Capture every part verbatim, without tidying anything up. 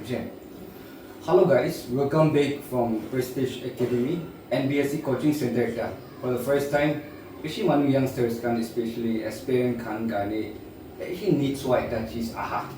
Hello guys, welcome back from Prestige Academy, N B S C coaching center ekta. For the first time, bishi manu youngsters khan, especially aspirant khan karne bishi needs wa ekta cheez aha.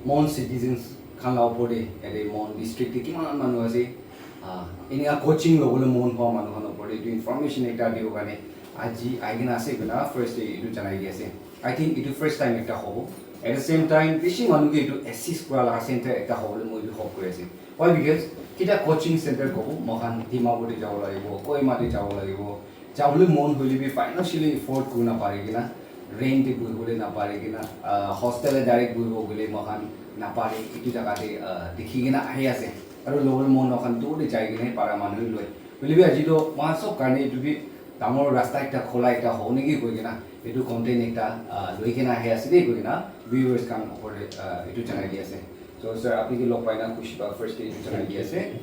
Mon citizens khan la opor te, yate Mon district te kiman manu ase, ah, enika coaching lobole mon pa manu khan opor te etu information ekta dibo karne aji ahi kena ase koina first te etu janai di ase. I think etu first time ekta hobo. At the same time, bishi manu ke etu assist kura laga center ekta hobo le moi bi hope kuri ase. Why? Because kita coaching center kobo, moikhan Dimapur te jabo lagibo, Kohima te jabo lagibo, jabole mon hoile bi financially afford kuri na pare kena, rent te buhi bole na pare kena, ah, hostel te direct buhibo gole moikhan na pare, etu jaga te, ah, dikhi kena ahi ase. Aru lobole mon moikhan dur te jai kena para manu loi. Hoile bi aji to moikhan sob karne etu bi dangor rasta ekta khola ekta hobo niki koi kena etu content ekta, ah, loi kena ahi ase de koi kena viewers khan opor te, ah, etu janai di ase. So sir, apni ke log pai na khushi pa first te etu janai di ase.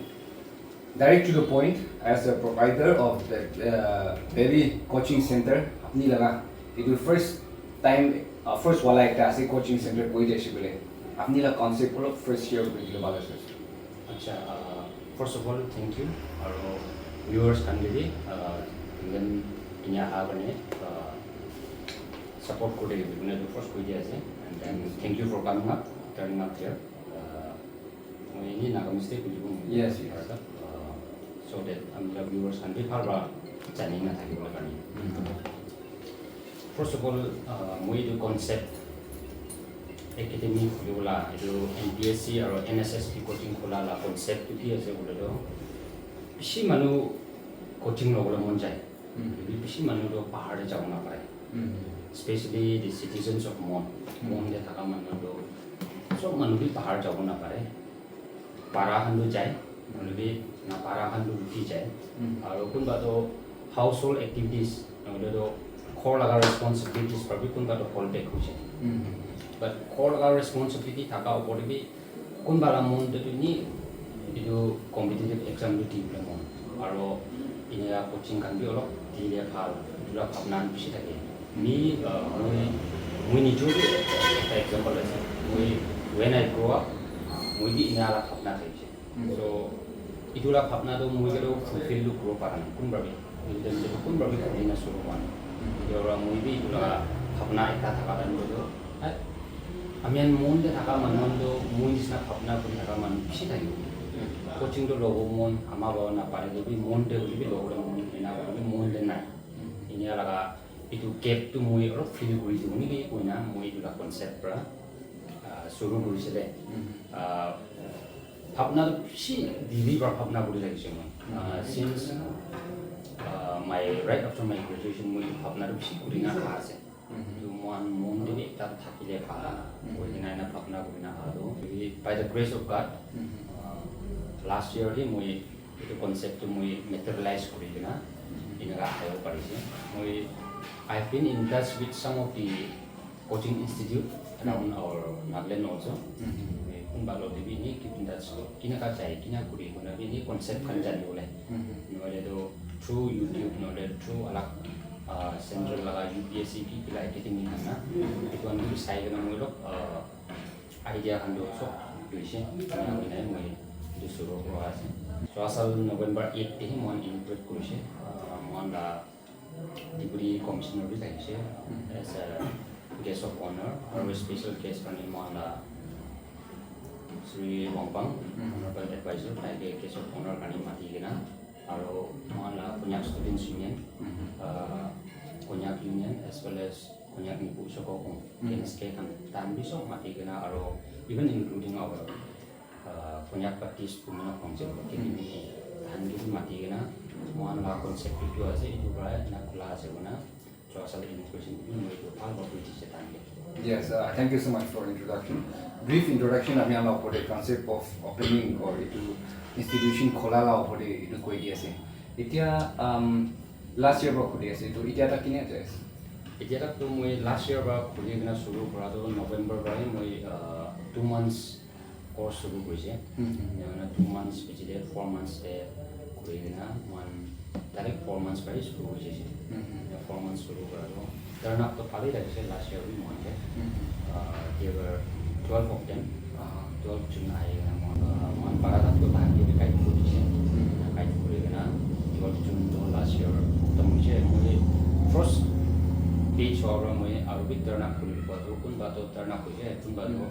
Direct to the point, as a provider of the, uh, Valley Coaching Center, apni laga etu first time, uh, first wala ekta ase coaching center koi di ase bole. Apni la concept olop first share kuri dile bhal ase. Acha, uh, first of all, thank you. Aru viewers khan ke bi, uh, even inia aha karne, uh, support kuri thaki bi, first koi di ase. And then thank you for coming up, turning up here. Uh, Moi ini Nagamese te kulibo moi. Yes, yes. Uh, so that ami la viewers khan bi bhal para jani na thaki bole karne. First of all, uh, moi etu concept academy khulibo la, etu N P S C aru N S S P coaching khula la concept tu ki ase bole to, bishi manu coaching lobole mon jai. Etu bishi manu to bahar te jabo na pare. Especially the citizens of Mon. Mon te thaka manu to sob manu bi bahar jabo na pare. Para khan tu jai, nohoile bi na para khan tu rukhi jai. Aru kunba tu household activities, nohoile tu ghor laga responsibilities para bi kunba tu hold back hoi jai. But ghor laga responsibility thaka opor te bi kunba la mon te tu ni etu competitive exam tu di bole mon. Aru enika coaching khan bi olop dile bhal, etu la bhabna bishi thake. Mi, uh, moi, moi nijo bi ekta example ase. Moi, when I grow up, moi bi ena la bhabna thakise. So, etu la bhabna tu moi kelo fulfill tu kuro para nai, kunba bi. Etu time te kunba bi kuri na suru hua nai. Etu para moi bi etu la bhabna ekta thaka time te tu, ah, ami khan mon te thaka manu khan tu moi nisna bhabna kuri thaka manu bishi thakibo. Coaching tu lobo mon, ama baba na pare le bi mon te hoile bi lobo mon, ena hoile bi mon te nai. Enia laga etu gap tu moi olop fill kuri dibo niki koina moi etu la concept para, ah, suru kurise de. Ah, bhabna tu bishi dili para bhabna kuri thakise moi. Ah, since, ah, my, right after my graduation, moi etu bhabna tu bishi kuri na aha ase. Etu moikhan mon te bi ekta thakile bhal, koi kena ena bhabna kuri na aha tu. By the grace of God, ah, last year hi moi etu concept tu moi materialize kuri kena eneka ahibo parise. Moi, I've been in touch with some of the coaching institute around our Nagaland also. Moi kunba log te bi ni keep in touch, kineka jai, kina kuri, kona bi ni concept khan jani bole. Nohoile tu through YouTube, nohoile through alag, ah, central laga U P S C ki kila academy khan na. Etu khan bi sai kena moi log, ah, idea khan tu sob loise, ena hoina moi etu suru kura ase. Joa sal November eight te hi moi inaugurate kurise. Ah, moi la Deputy Commissioner bi thakise as a guest of honor, aru special guest karne moi la Shri Wangpang, Honorable Advisor, tai ke guest of honor karne mati kena, aru moi la Konyak Students Union, ah, Konyak Union as well as Konyak Nipu Sokokung, K N S K khan, tahan bi sob mati kena, aru even including our, uh, Konyak Baptist Women of Council, K B W K, tahan ke bi mati kena, moikhan la concept etu ase, etu para ena khula ase koina, joa sal inauguration etu moi etu bhal para kuri dise tahan ke. Yes, uh, thank you so much for introduction. Brief introduction, ami khan la opor te concept of opening or etu institution khola la opor te etu koi di ase. Etia, um, last year para khuli ase, to etia tak kine jai ase? Etia tak to moi last year para khuli kena suru kura to November para hi moi, uh, two months course suru kurise. Ena two months piche te four months te kuri kena moikhan direct four months para hi suru kuri jaise. Ena four months suru kura to turn up to bhal hi thakise last year bi moikhan ke. Uh, there were twelve of them. Twelve jun ahi kena moikhan Aru moi aru bi turn up kuri dibo, to kunba to turn up hoise, kunba to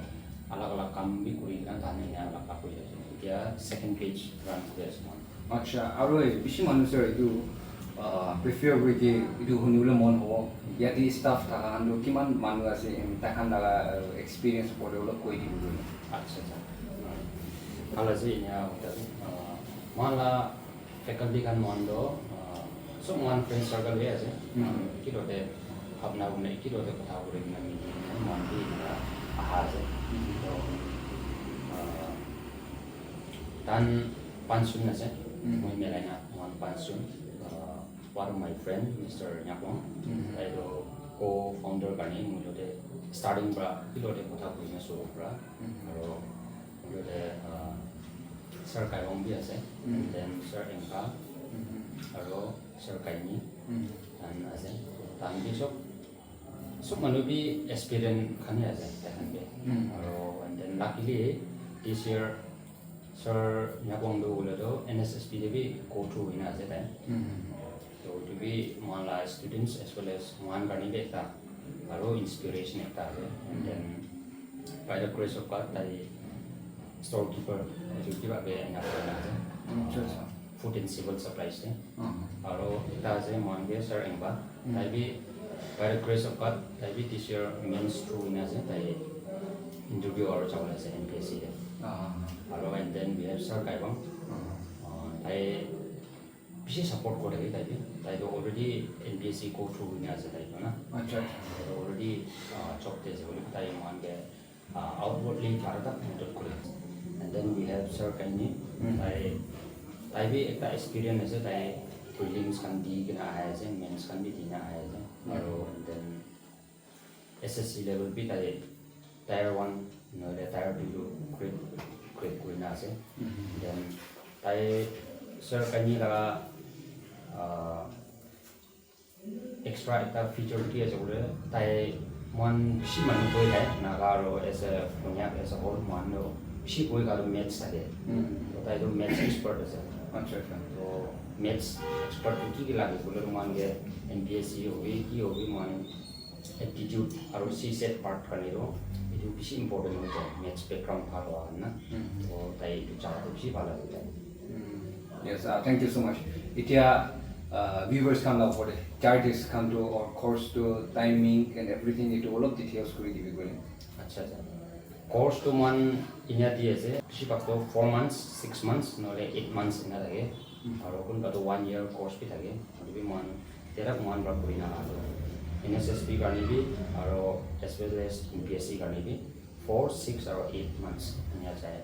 alag alag kam bi kuri kena tahan enia alag alag kuri ase. Etia second page run kuri ase moi. Acha, aru ei bishi manu sir etu, ah, prefer kuri ke etu huni bole mon hobo. Yate staff thaka khan tu kiman manu ase, em, tai khan laga, ah, experience opor te olop koi dibo. Acha, acha. Bhal ase, enia hoile, ah, moi la faculty khan mohan toh, ah, sob mohan friend circle he ase. Mm. Mohan ekelogte bhabna kurina, ekelogte kotha kuri kena mili kena mohan bi eneka aha ase. Mm. Toh, ah, tahan panchjon ase. Mm. Moi milai na mohan panchjon. Ah, one of my friend, Mister Nyakwang, Mm. tai toh co-founder karne moi logote starting pra ekelogte kotha kuri kena shuru kura. Mm. Aro ekelogte, ah, Sir Kaiwang bi ase, Mm. and then Sir Engka, Mm. aro Sir Kaini, Mm. khan ase. Tahan bi sob, sob manu bi aspirant khan he ase, tai khan bi. Mm. Aro, and then luckily, this year, Sir Nyakwang tu hoile tu N S S P te bi go through hoina ase tai. Mm. To etu bi mohan la students as well as mohan karne bi ekta aro inspiration ekta ase. And then, by the grace of God, tai storekeeper, etu kiba ke ena kurina ase. Acha, acha. Food and Civil Supplies te. Uh-huh. Aro ekta ase mohan ke Sir Engba. Mm. Tai bi, by the grace of God, tai bi this year mains through hoina ase. Tai interview aro jabole ase N P S C te. Uh-huh. Aro and then we have Sir Kaiwang. Uh-huh. Uh, tai bishi support kore thake tai bi. Tai toh already N P S C go through hoina ase tai toh na. Acha, acha. Tai toh already, uh, job te ase hoile bi tai mohan ke, uh, outwardly bhal para method kore ase. And then we have Sir Kaini. Mm. Tai, tai bi ekta experience ase, tai prelims khan di kena ahi ase, mains khan bi di kena ahi ase. Mm. Aro and then S S C level bi tai tier one nohole tier two tu crack, crack kurina ase. Mm-hmm. Then tai Sir Kaini laga, ah, extra ekta feature ki ase koile, tai mohan bishi manu koi thake, Naga aro as a Konyak as a whole, mohan toh bishi koi thaka toh maths thake. Mm. To tai toh maths expert ase. Acha, acha. To maths expert tu ki ki lage koile toh mohan ke N P S C hobi, ki hobi, mohan aptitude aro C SAT part karne toh etu bishi important hoi jai, maths background bhal hua khan na. Mm. To tai etu jaga toh bishi bhal ase tai. Mm. Yes, uh, thank you so much. Etia, uh, viewers khan la opor te charges khan tu or course tu timing and everything etu olop details kuri dibi koile. Acha, acha. Course tu mohan enia di ase, bishi bhag toh four months, six months, nohole eight months ena thake. Mm. Aro kunba toh one year course bi thake. Etu bi mohan, tera mohan pra kuri na aha toh N S S P karne bi, aro as well as N P S C karne bi, four, six, aro eight months enia jai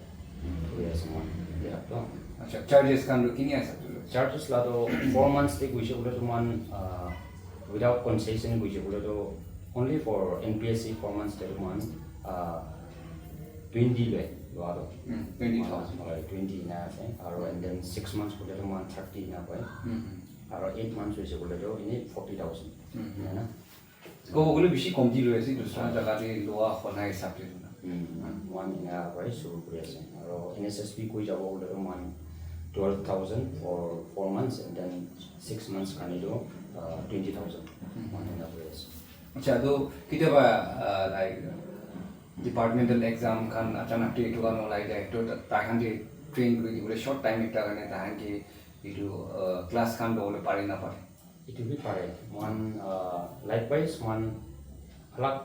kuri ase mohan, tera toh. Acha, charges khan tu kini ase tu? Charges la toh four months te koise koile toh mohan, ah, without concession koise koile toh only for N P S C four months te toh mohan, ah, twenty loi, loa toh. Mm, twenty thousand. Hoi, twenty ena ase. Aro and then six months koile toh mohan thirty ena koi. Mm. Aro eight months hoise koile toh ene forty thousand. Mm. Hai na? Kobo gole bishi komti loi ase, dusra jaga te loa hona hisab te tu na. Mm. Mohan ena para shuru kuri ase. Aro N S S P koi jabo koile toh mohan twelve thousand for four months and then six months karne toh, uh, twenty thousand. Mm. Mohan ena kuri ase. Acha, to ketiaba, uh, like, departmental exam khan achanak te etu khan olai jai, to ta-, tai khan ke train kuri dibole short time ekta karne tai khan ke etu, uh, class khan lobole pare na pare? Etu bi pare. Mohan, uh, likewise, mohan alak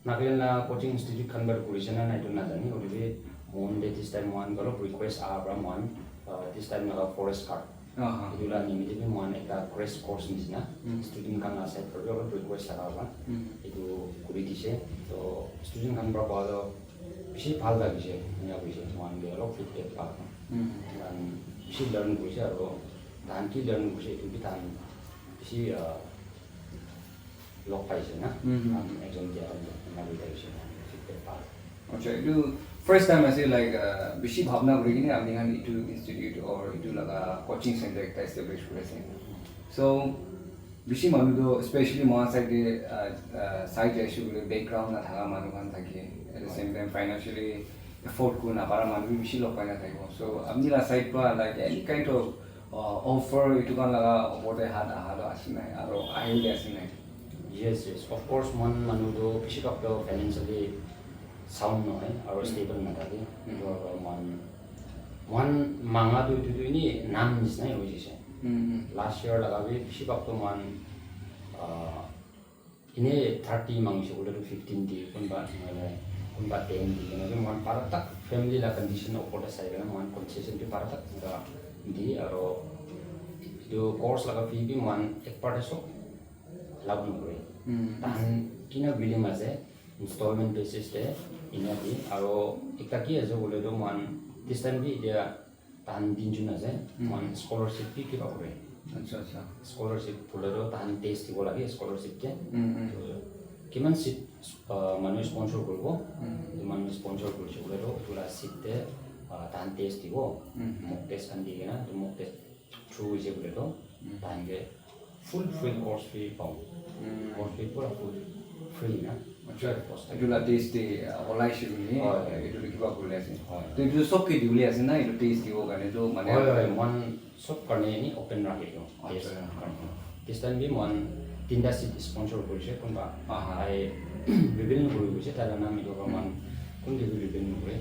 Nagaland la coaching institute khan para kurise na nai etu najane, hoile bi mohan te this time mohan olop request aha para mohan, uh, this time laga forest guard. Aha. Etu la nimite bi mohan ekta crash course nishina, Mm. student khan la side para bi olop request thaka para Mm. etu kuri dise. To student khan para koa toh bishi bhal lagise, enika koise, mohan ke olop feedback pa. Mm. Mohan bishi learn kurise aro tahan ki learn kurise etu bi tahan bishi, ah, log paise na. Mm. Tahan exam dia khan enika koi thakise, feedback pa. Acha, etu first time ase, like, uh, bishi bhabna kuri kene apni khan etu institute or etu laga coaching center ekta establish kuri ase. So, bishi manu toh, especially mohan side te, uh, uh, side te ase koile background na thaka manu khan thake. At the same time, financially afford kuri na para manu bi bishi log pai na thakibo. So, apni la side para, like, any kind of, uh, offer etu khan laga opor te hat aha toh ase nai, aro ahi bole ase nai? Yes, yes. Of course, mohan manu tu bishi bhag tu financially sound nohoi, aro stable nathake. Etu aro mohan, mohan manga tu etu tu ini nam nisna hoi jaise. Last year laga bi bishi bhag tu mohan, ah, ine thirty mangise koile tu fifteen di, kunba, nahoile kunba ten di, kena bi mohan para tak family la condition opor te sai kena mohan concession bi para tak enka di, aro etu course laga fee bi mohan ek baar te sob lab nokore. Tahan kina bilim ase, installment basis te ena di, aro ekta ki ase koile tu mohan this time bi etia tahan tinjun ase, mohan scholarship bi kiba kore. Acha, acha. Scholarship bole tu tahan test dibo lage scholarship te. To kiman seat, uh, manu sponsor koribo, etu manu sponsor korise koile tu etu la seat te, uh, tahan test dibo. Mock test khan di kena, etu mock test through hoise koile tu tahan ke full free course fee pabo. Course fee pura full free na. Acha, etu la test te, uh, olaise koile, etu te kiba kori ase. To etu sob ke dibole ase na, etu test dibo karne to mane. Hoi, hoi, mohan sob karne ni open rakhi do. Test karne. This time bi mohan tinta seat sponsor korise, kunba ai reveal nokori koise, tai la nam etu para mohan kun ke bi reveal nokore.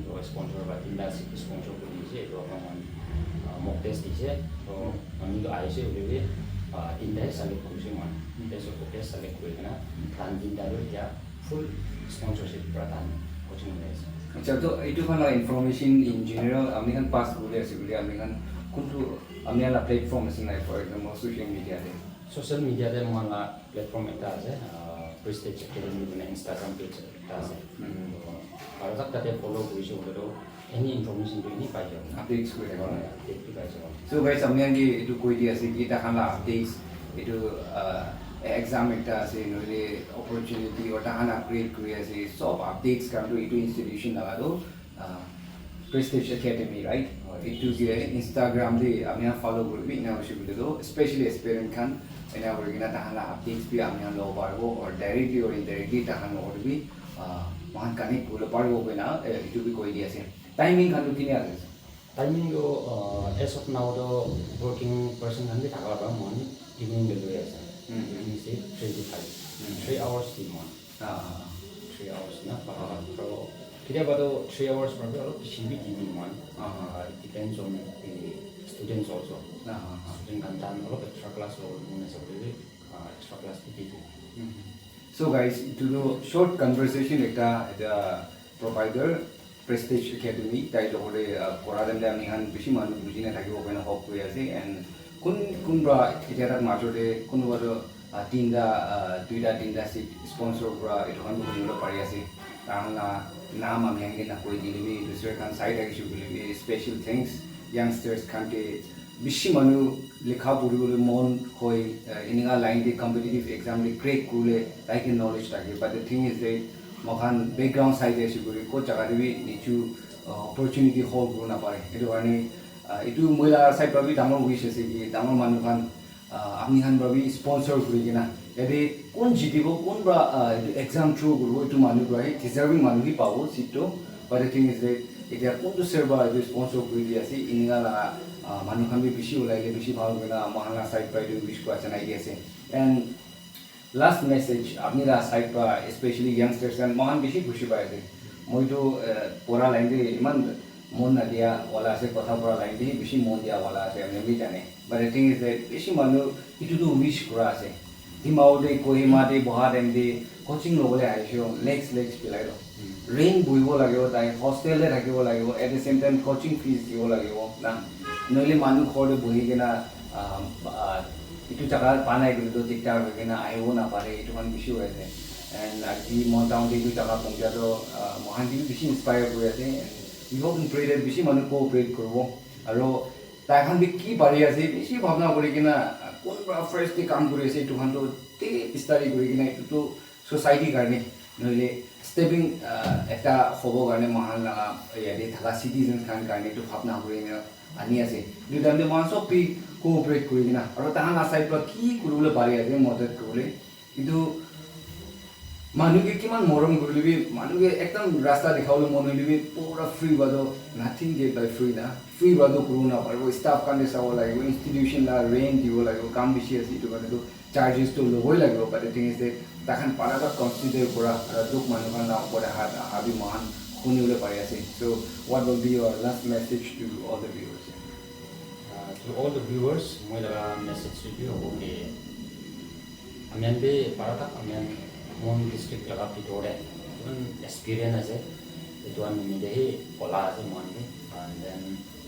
To sponsor ba tinta seat sponsor kori dise, etu para mohan, ah, mock test dise. To manu to ahise hoile bi, ah, tinta he select korise mohan. Test of test select kori kena tahan tinta to etia full sponsorship para tahan coaching hoi ase. Acha, to etu khan la information in general apni khan pass kori ase koile apni khan kuntu apni khan la platform ase na, for example social media te? Social media te mohan la platform ekta ase, ah, Prestige Academy koina Instagram page ekta ase. To aru tak tate follow korise koile to any information to any pai jabo. Updates koi thake. Hoi, update bi pai jabo. So guys, apni khan ke etu koi di ase ki tahan la updates, etu, uh, exam ekta ase, nohole opportunity, or tahan upgrade kori ase, sob updates khan tu etu institution laga tu, uh, Prestige Academy, right? Etu ke Instagram te apni khan follow kori bi, ena hoise koile tu, especially aspirant khan, ena kori kena tahan la updates bi apni khan lobo paribo, or directly or indirectly tahan logot bi, uh, mohan connect kori paribo koina, eh, etu bi koi di ase. Timing khan tu kine ase? Timing tu, uh, as of now tu working person khan bi thaka para mohan evening te loi ase. Evening shift three to five. Three hours di mohan. Three hours na, para para. Ketiaba tu three hours para bi olop bishi bi di di mohan. Uh, it depends on the students also. Student khan tahan olop extra class lobo mon ase koile bi, uh, extra class bi di di. So guys, etu tu short conversation ekta, ekta provider, Prestige Academy, tai logot te, uh, kora time te apni khan bishi manu buji na thakibo koina hope kori ase, and kun, kun para etia tak major te kunuba to, uh, tinta, uh, duita tinta seat sponsor kora etu khan bi huni bole pari ase. Tahan la naam apni khan ke na koi dile bi, dusra khan sai thakise koile bi, special thanks youngsters khan ke. Bishi manu likha pori bole mon hoi, uh, eninka line te competitive exam te crack kori bole tai ke knowledge thake, but the thing is that moikhan background side te ase koile kot jaga te bi nichu, uh, opportunity hold kori na pare. Etu karne, uh, etu moi laga side para bi dangor wish ase ki dangor manu khan, uh, apni khan para bi sponsor kori kena yate kun jitibo, kun para, uh, etu exam through koribo, etu manu para he deserving manu he pabo seat to. But the thing is that etia kuntu sir para etu sponsor kori di ase, eninka laga, uh, manu khan bi bishi ulai le bishi bhal hoina moikhan laga side para etu wish kora janai di ase. And last message, apni la side para, especially youngsters khan, moikhan bishi khushi pai ase. Moi tu, eh, pura line te iman mon nadia wala ase, kotha pura line te bishi mon dia wala ase, apni bi jane. But the thing is that bishi manu etu tu wish kura ase. Dimapur te, Kohima te, boha time te coaching lobole ahishe, lakhs, lakhs pilai lo. Rent buhibo lagibo, tai hostel te thakibo lagibo, at the same time coaching fees dibo lagibo na. Nohole manu ghor te buhi kena, ah, ah, etu jaga pa nai koile toh diktar hoi kena ahibo napare, etu khan bishi hoi ase. And aji mon town te etu jaga pongja toh, ah, moikhan ke bi bishi inspire kuri ase. And we hope and pray that bishi manu cooperate kuribo. Aro tai khan bi ki pari ase, bishi bhabna kuri kena, ah, kun para first te kam kuri ase, etu khan toh te study kuri kena, etu toh society karne, nohole stepping, ah, ekta hobo karne moikhan laga yate thaka citizens khan karne etu bhabna kuri kena ani ase. Etu time te moikhan sob bi cooperate kuri kena, aro tahan la side para ki kuribole pari ase, madad kuribole, etu Manu ke kiman morom korile bi, manu ke ekdam rasta dikhawole mon hoile bi, pura free ba toh nothing get by free na. Free ba toh kuribo naparibo, staff khan ke sabo lagibo, institution la rent dibo lagibo, kam bishi ase, etu karne toh charges toh loboi lagibo, but the thing is that takhan para toh consider kura, aru dukh manu khan la opor te hat aha bi moikhan khunibole pari ase. So, what will be your last message to all the viewers? Uh, to all the viewers, moi laga message tu hobo ke ami khan bi para tak ami khan Mon district laga bhitor te kiman experience ase, etu khan nimite hi kola ase moi khan bi. And then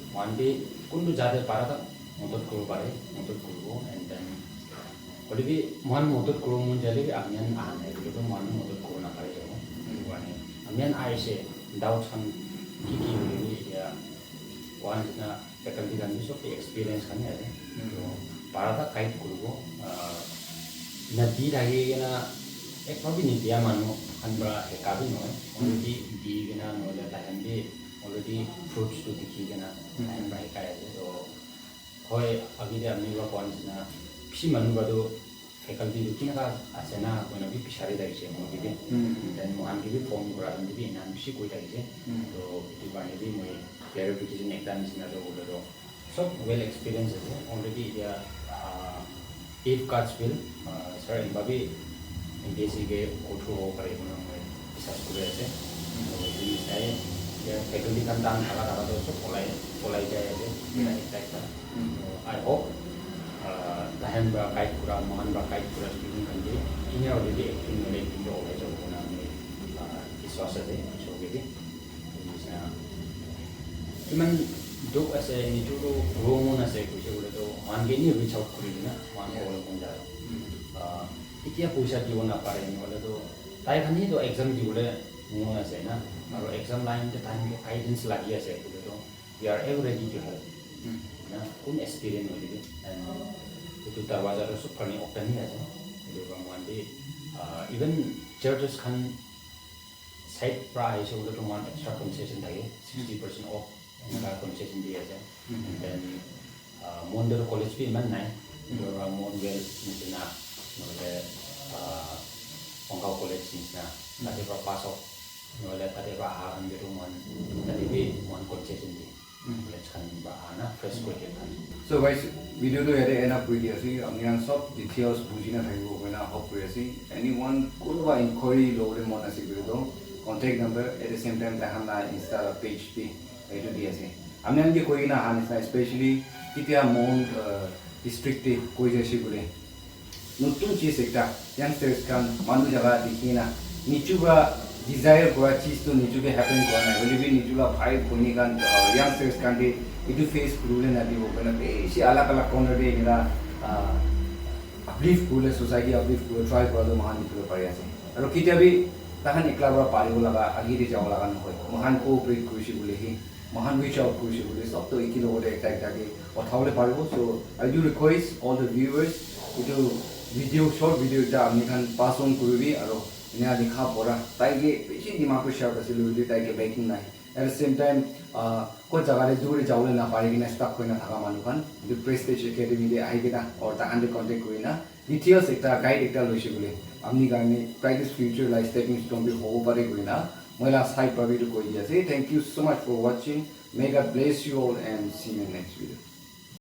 moi khan bi kuntu jate para tak modot kuribo pare, modot kuribo. And then hoile bi moi khan modot kuribo mon jale bi ami khan aha nai koile toh moi khan modot kuribo napare jabo. Etu karne ami khan ahise, doubt khan ki ki hoile bi etia koa nishina faculty khan bi sob bi experience khan hi ase. To para ta guide kuribo, ah, na di thaki kena ek babi nidia manu khan para heka bi nohoi. Already di kena nohole tai khan bi already fruits tu dikhi kena tai khan para hekai ase. To hoi, agi te apni para koa nishina bishi manu para tu faculty tu kinaka ase na koina bi bichari thakise moi ke bi. Then moi khan ke bi phone kura khan ke bi enan bishi koi thakise. To etu karne bi moi clarification ekta nishina to hoile to sob well experience ase already. Etia, ah, if God's will, ah, sir, enba bi M B S E ke go through hobo pare koina moi biswas kuri ase. To etu nisina etia faculty khan dan thaka thaka to sob olai olai jai ase. Ekta ekta. To I hope, ah, tai khan para guide kura, moi khan para guide kura student khan ke kina hoile bi ekdin nohole ekdin to olai jabo koina moi, ah, biswas ase, sob ke bi. Etu nisina kiman dukh ase, nijor tu grow mon ase koise koile tu moi khan ke ni reach out kuri kena moi khan ke bole mon jai. Ah, etia poisa dibo napare, nohole tu tai khan hi tu exam dibole mon ase na, aru exam line te tai khan ke guidance lagi ase koile tu we are ever ready to help. Na, kun experience hoile bi, and etu darwaja tu sob karne open hi ase. Etu para moi khan bi, ah, even churches khan side para ahise koile tu moi khan extra concession thake, sixty percent off eneka concession di ase. And then, ah, Mon te tu college bi iman nai, etu para Mon Well nishina, nohole, ah, Ongkhaw College nishina, tate para pass out, nohole tate para aha khan ke tu moi khan tate bi moi khan concession di. College khan para aha na, fresh graduate khan. So guys, video tu yate end up kuri di ase. Apni khan sob details buji na thakibo koina hope kuri ase. Anyone kunuba inquiry lobole mon ase koile tu contact number, at the same time tai khan la Insta la page bi etu di ase. Apni khan ke koi kena aha nisina, especially ketia Mon, uh, district te koi jaise koile, notun cheez ekta youngsters khan manu jaga dikhi na niju para desire kura cheez tu niju ke happen kura nai hoile bi niju la bhai bhoni khan, uh, youngsters khan ke etu face kuribole nadibo koina bishi alag alag corner te eneka, uh, uplift kuribole, society uplift kuribole try kura tu moikhan dikhibo pari ase. Aru ketia bi takhan ekla para paribo laga, agi te jabo laga nohoi. Moikhan cooperate kurise koile hi, moikhan reach out kurise koile sob to eki logote ekta ekta ke uthabole paribo. So I do request all the viewers, etu video, short video ekta apni khan pass on kuribi aru ena likha pora tai ke bishi dimag te sharp ase, hoile tai ke backing nai. At the same time, uh, kot jaga te dur te jabole napari kena stuck hoina thaka manu khan etu Prestige Academy te ahi kena or takhan te contact kuri na details ekta, guide ekta loise koile apni karne practice future la stepping stone bi hobo pare koina moi la side para bi etu koi di ase. Thank you so much for watching. May God bless you all and see you in next video.